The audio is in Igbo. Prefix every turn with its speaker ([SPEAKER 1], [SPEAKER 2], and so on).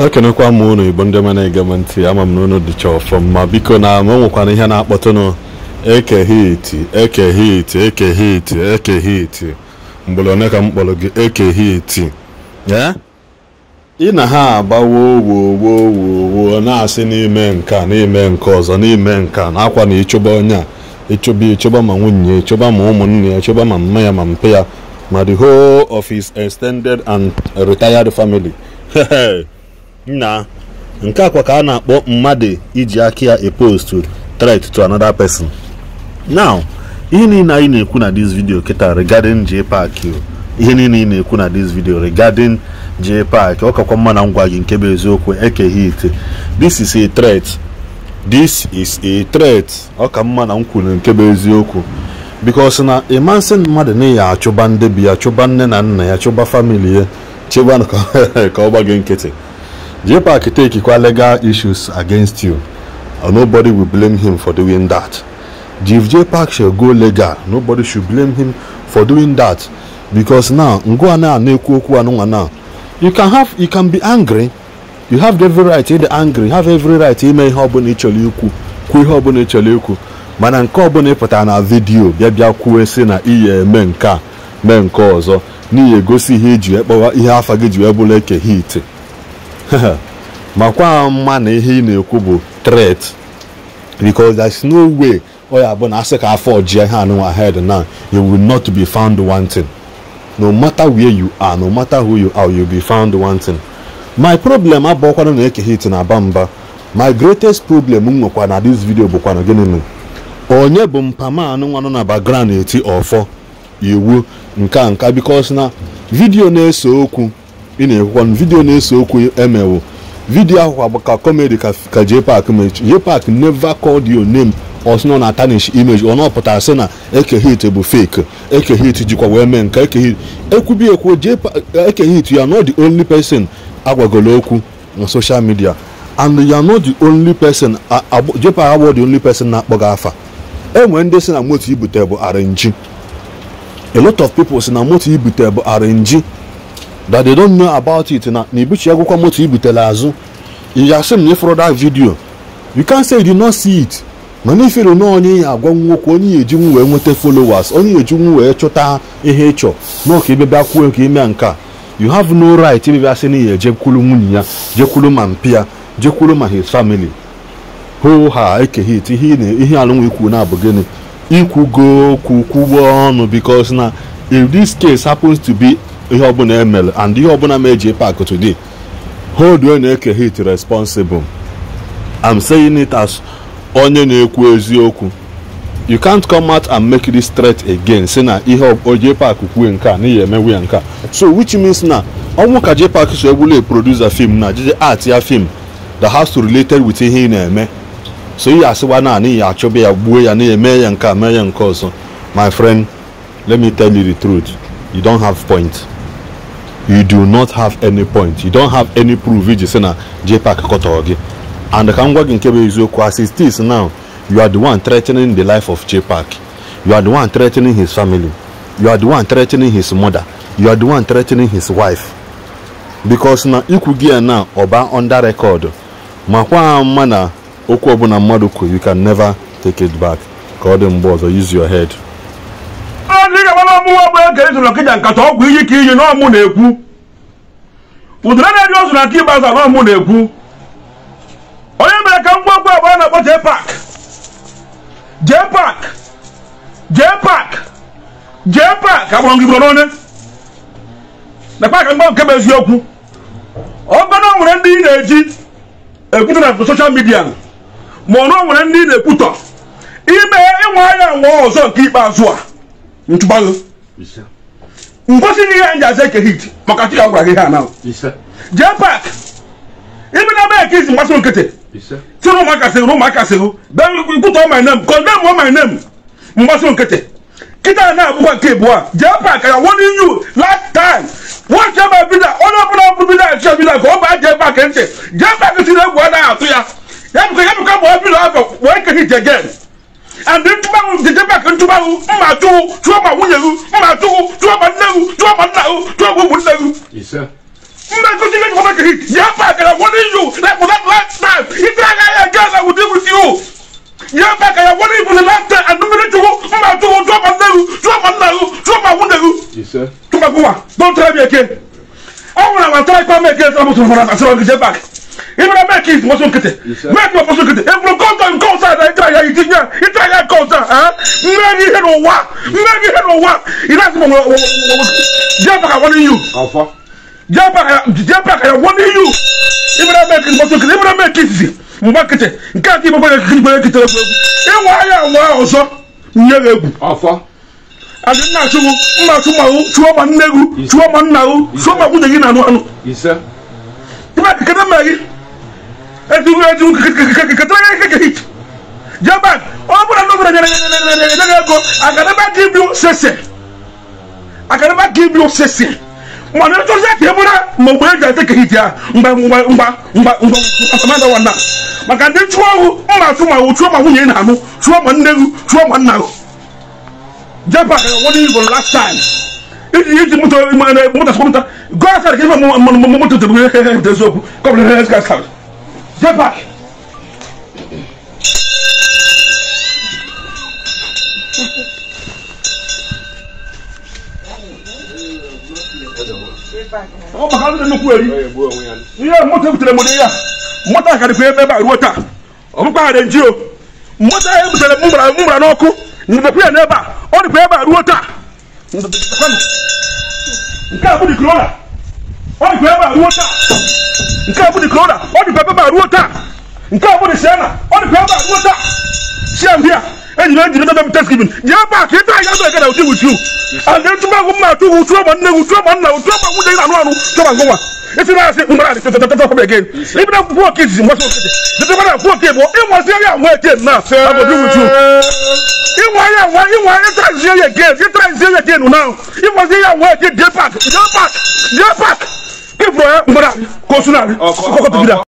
[SPEAKER 1] Ekenekwa m unu Igbo ndị ọma na-ege m ntị, ama m na unu dịcha ọfụma. Biko na m nwekwana ihe na-akpọtụnụ Eke Hit, Eke Hit, Eke Hit, Eke Hit. Mgbere one ka m kpọrọ gị Eke Hit? Ị na ha agbawo wo wo wo wo na-asị n'ime nka, n'ime nke ọzọ, n'ime nka na akwa na ịchụba onye a, ịchụba ịchụba ma nwunye, ịchụba ma ụmụnne ya, ịchụba ma mma ya ma mpe ya, ma the whole of his extended and retired family. Nna, nke akwa ka a na-akpọ mmadụ iji aka ya a post threat to another person. Now, ihe niile anyị na-ekwu na this video kịta regarding JPAC, ihe niile ị na-ekwu na this video regarding JPAC, ọ kakwa mma na ngwa gị nke bụ eziokwu. Eke Hit, this is a threat. This is a threat. Ọ ka mma na m kwuru nke bụ eziokwu, because na ịmasị mmadụ na ya achụba ndị bi ya, chụba nne na nna ya, chụba family ya, chụba ka ọ gba gị nkịtị. JPAC take kwa legal issues against you, and nobody will blame him for doing that. If JPAC shall go legal, nobody should blame him for doing that, because now ngwa na na-ekwu okwu anụnwa now, you can be angry, you have every right to be angry, you have every right ime ihe ọbụla ị chọrọ ikwu, kwuo ihe ọbụla ị chọrọ ikwu, mana nke ọbụla ị pụtara na vidiyo bịa bịa kwuo sị na iyi eme nke a mee nke ọzọ, n'ihi egosi ihe iji ekpọwa ihe afa gị ji wee bụrụ Eke Hit. Makwa mma na ihe ị na-ekwu bụ threat, because there's no way ọ ya bụ na asị ka afọ ji ihe anụnwa ahead now, you will not be found wanting. No matter where you are, no matter who you are, you'll be found wanting. My problem abụọkwana na Eke Hit na-aba mba. My greatest problem m nwekwa na this video bụkwa gịnị mere onye bụ mpama anụnwa nọ na background eti ọfọ iwu nka nka, because na video na-ese okwu ị na-ekwukwa, video na-ese okwu emewo video ahụ bụ ka comedy ka JPAC mere. JPAC never called your name or sị na tarnish image, ọ nọpụtara sị na Eke Hit bụ fake, Eke Hit jikwa wee mee nka, Eke Hit ekwubi ekwu. Eke Hit, you are not the only person agwagolo okwu na social media, and you are not the only person, JPAC abụọ the only person na-akpọ gị afa. Enwere ndị sị na moto ibute bụ RNG. A lot of people sị na moto ibute bụ RNG, that they don't know about it. Na ibuchi agwụkwa moto ibutere azụ. You asị m na ịfụrụ that video, you can't say you did not see it. Mana ifere na onye ya agwa nwoke, onye ya ejinwu wee nweta followers, onye ya ejinwu wee chọta ihe ịchọ n'ọka ebe bịa kwuo nke ime nke a. You have no right ebe bịa sị na ya ejekwulu nwunye ya, jekwulu ma mpi ya, jekwulu ma his family. Ho ha Eke Hit, ihe alụnwa ikwu na abụ gịnị? Ikwugo okwu kwugbo ọnụ, because na if this case happens to be ihe ọbụla emere and ihe ọbụla mee JPAC today, hold onye Eke Hit responsible. I'm saying it as onye na-ekwu eziokwu. You can't come out and make this threat again, sị na ihe JPAC kwuo nke a na ihe emewe ya nke a. So which means na ọnwụ ka JPAC so egbula producer film na jeje art ya film that has to related with ihe ị na-eme. So ihe asịwa na ya achọba ya gbuo ya na eme ya nke a mee ya nke ọzọ. My friend, let me tell you the truth, you don't have point. You do not have any point. You don't have any proof iji sị na JPAC kọtọrọ gị. And ka m gwa gị nke bụ eziokwu, as it is now, you are the one threatening the life of JPAC. You are the one threatening his family. You are the one threatening his mother. You are the one threatening his wife. Because na ikwu gị ya na ọba under record. Makwa mma na okwu ọbụla mmadụ kwu, you can never take it back. Ka ọ dị mgbe ọzọ, use your head.
[SPEAKER 2] Nkata ọgwụ iyi ka iyi na ọmụ na-ekwu ụdịrị na-eri ozu na nke ikpeazụ na ọmụ na-ekwu onye mere ka ngwa ngwa abụọ na-akpọ JPAC, JPAC, JPAC, JPAC agbọrọ ngị bụrụ n'one nakwa ka ngwa nke bụ eziokwu. Ọ bụrụ na nwere ndị ị na-eji ekwutọ na social media, ma ọ na nwere ndị ị na-ekwutọ ime ịnwa anya nwa ọzọ nke ikpeazụ a ntụgbago ngosi gị ihe nji aza Eke Hit maka chi ka gwara gị ihe a na JPAC ibe na mee ka isi mgbasa nkịtị si na ụmụaka sịghị na ụmụaka sịghị kwutọ my name, condemn my name, mgbasa nkịtị kịta na-abụkwa nke ịbụọ. JPAC, I warning you last time, watch my video. Onye ọbụla bụ video achọ video ka ọ baa JPAC ntị. JPAC si na egwu anaghị atụ ya, ya bụkwa bụ video afọ wee Eke Hit again. And then JPAC ntụbahụ mma chụwụ chụọ ma nwunye gị, mma chụwụ chụọ ma nne gị, chụọ ma nna gị, chụọ ma ụmụnne gị. Mma Kwụsị ihe jikwa make hit. Jpac, I warning you. Like for that last time. If I again, I will deal with you. Jpac, I warning you for the last time. And mmiri chukwu mma chukwu chụọ ma nne gị chụọ ma nna gị chụọ ma nwunye gị.
[SPEAKER 1] Ise.
[SPEAKER 2] Chụma gụwa. Don't try me again. Ọ nwere ama try kwa me again. Ọ bụ sọrọ asọrọ gị Jpac. Ibere make it nwọsọ nkịtị. Make nwọsọ nkịtị. Eburu kọnta nke ọzọ na ịtara ya itinye ịtara ya nke ọzọ. Mmeri ihe n'ụwa. Mmeri ihe n'ụwa. Ị na-asị m Jpac, I warning you.
[SPEAKER 1] Ọfọ.
[SPEAKER 2] Jpac, I warning you. Ibere make it nwọsọ nkịtị. Ibere make it mgba nkịtị. Nke a ka ibekwe ekiri ekiri egwu. Ịnwa ya nwa ọzọ nye gị egwu.
[SPEAKER 1] Ọfọ.
[SPEAKER 2] Adị nna achụgbu mma achụ ma chụọ ma nne gị chụọ ma nna gị chụọ ma nwunye gị na-anụ anụ.
[SPEAKER 1] Ise.
[SPEAKER 2] Jpac, kedu mma gị? Etu ketere gị hit. Jpac, ọ bụrụ na ọ bụrụ nyere gị ego, I can never give you sese. I can never give you sese. Mana ịchọzi ka ị bụrụ ma mgbe eji ete hit ya mgba mgba mgba mgba mgba mmadụ nwanna. Maka ndị chụọ ọgwụ mma achụ ma chụọ ma nwunye na-anụ chụọ ma nne gị chụọ ma nna gị. Jpac, I warning you for the last time. Iji moto moto moto go outside ka ife moto tebụ eziokwu come let's go outside. Jpac. Ọ maka ndị nnukwu eri. Ihe moto ebutere m ya. Moto a karịkwa ebe a ruo taa. Ọ bụkwa ha renji o. Moto a ebutere m mgbara n'ọkụ. Ndekwa ya n'ebe a. Ọ dịkwa ebe a ruo taa. Nke a bụ dị Corolla. Ọ dịkwa ebe a ruo taa. Nke a bụ dị Corolla. Ọ dịkwa ebe a ruo taa. Nke a bụ dị Sienna. Ọ dịkwa ebe a ruo taa. Siam here. Ejiri ejiri ebe m Thanksgiving. Jpac, ịta ya ebe again I will deal with you. And then chụma gụ mma achụ chụọ ma nne gị chụọ ma nna gị chụọ ma nwunye gị na-anụ anụ chụọ ma ngụnwa. Esi na asị mgbara adị tọtọtọtọ come again. Ibi na kwuo oke izizi mgbasa okete. Detekwa na kwuo oke bụ ịnwazi ya nwa again na I will deal with you. Ịnwa ya nwa ịnwa ịtra zie ya again ịtra zie ya again now. Ịnwazi ya nwa again Jpac Jpac Jpac. Ịfụrụ ya mgbara ka o su narị ọkọ tụgide.